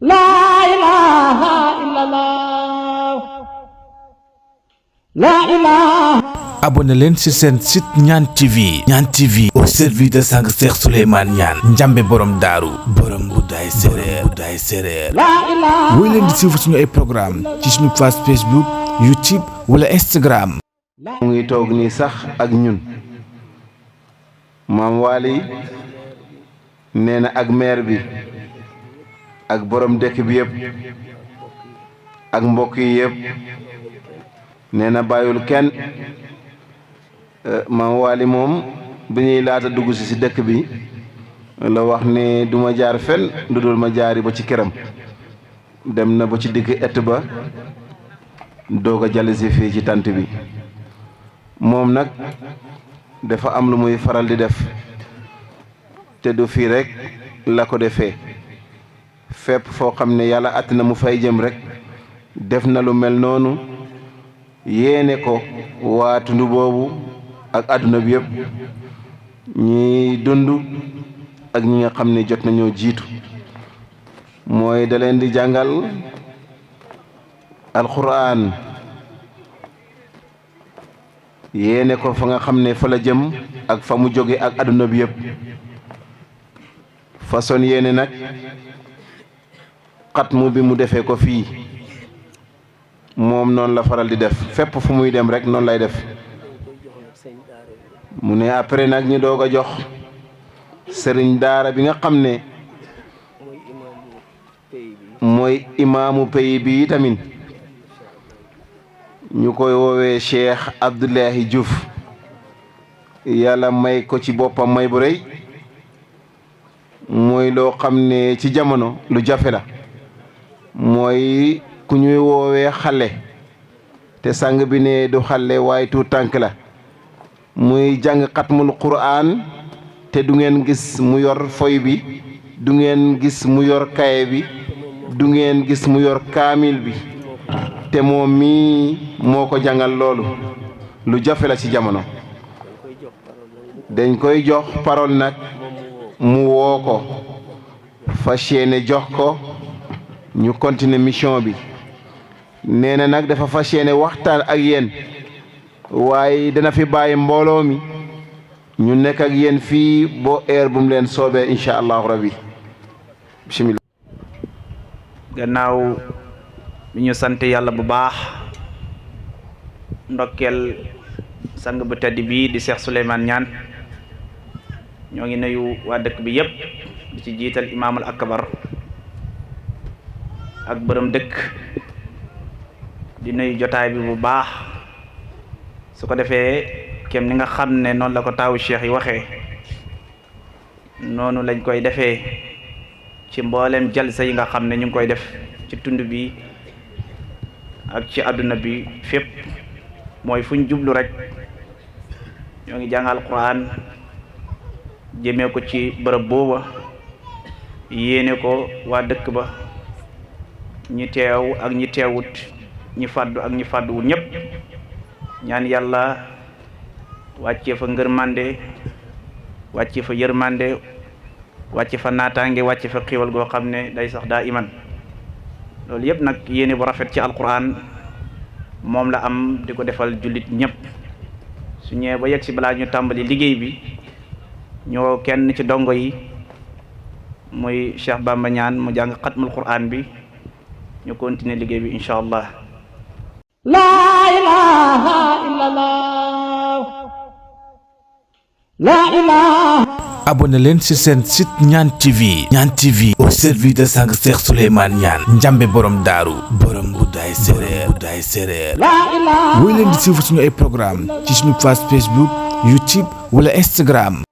La ilaha illallah. La ilaha. abonné leen ci seen site Ñaan TV. Ñaan TV au service de sang Cheikh Souleymane Niane njambe borom daaru borom buddaay séréer La ilaha. woy leen di suivre suñu ay programme ci suñu page Facebook YouTube wala Instagram. mu ngi toog nii sax ak ñun maam Waly nee na ak maire bi ak borom dëkk bi yëpp ak mbokk yi yëpp nee na bàyyul kenn maam Waly moom bi ñuy laata dugg si dëkk bi la wax ne duma jaar fenn lu dul ma jaari ba ci këram dem na ba ci digg ëtt ba doog a jàll si fii ci tant bi moom nag dafa am lu muy faral di def te du fii rek la ko defee fépp foo xam ne yàlla àtt na mu fay jëm rek def na lu mel noonu yéene ko waa tund boobu ak àdduna bi yëpp ñi dund ak ñi nga xam ne jot nañoo jiitu mooy da leen di jàngal alxuraan yéene ko fa nga xam ne fa la jëm ak fa mu jóge ak àdduna bi yëpp façon yéene nag xatmu bi mu defee ko fii moom noonu la faral di def fépp fu muy dem rek noonu lay def mu ne après nag ñu doog a jox sëriñ daara bi nga xam ne mooy imaamu pays bi tamit ñu koy woowee Cheikh Abdoulahi Diouf yàlla may ko ci boppam may bu rëy mooy loo xam ne ci jamono lu jafe la mooy ku ñuy woowee xale te sang bi ne du xale waaye tuut tànk la muy jàng xatmul quraan te du ngeen gis mu yor foy bi du ngeen gis mu yor kaye bi du ngeen gis mu yor kaamil bi te moom mii moo ko jàngal loolu lu jafe la ci jamono dañ koy jox parole nag mu woo ko fas yéene jox ko ñu continuer mission bi nee na nag dafa fas yéene waxtaan ak yéen waaye dana fi bàyyi mbooloo mi ñu nekk ak yéen fii boo heure bu mu leen soobee incha allahu rabbi bismillah. gannaaw bi ñu sant yàlla bu baax ndokkeel sang bu tedd bii di Cheikh Souleymane Niane ñoo ngi nuyu waa dëkk bi yépp di ci jiital imaamul akbar ak borom dëkk di nuyu jotaay bi bu baax su ko defee kem ni nga xam ne noonu la ko taawu cheikh yi waxee noonu lañ koy defee ci mboolem jalsa yi nga xam ne ñu ngi koy def ci tund bi ak ci àdduna bi fépp mooy fu ñu jublu rek ñoo ngi jàngal Alquran jëmee ko ci bërëb booba yéene ko waa dëkk ba ñi teew ak ñi teewut ñi fàddu ak ñi fàdduwut ñépp ñaan yàlla wàccee fa ngërmande wàccee fa yërmande wàcce fa naataange wàcce fa xiiwal goo xam ne day sax daa iman loolu yëpp nag yéene bu rafet ci alquran moom la am di ko defal jullit ñëpp su ñëwee ba yegg si balaa ñu tàmbali liggéey bi ñoo kenn ci dongo yi muy Cheikh Bamba Niane mu jàng xatmul quran bi ñu continuer liggéey bi incha allah. La ilaha illallah. La ilaha. abonné leen ci seen site Ñaan TV. Ñaan TV au service de sang Cheikh Souleymane Niane njambe borom daaru borom buddaay séréer La ilaha. woy leen di suivre suñu ay programme ci suñu page Facebook YouTube wala Instagram.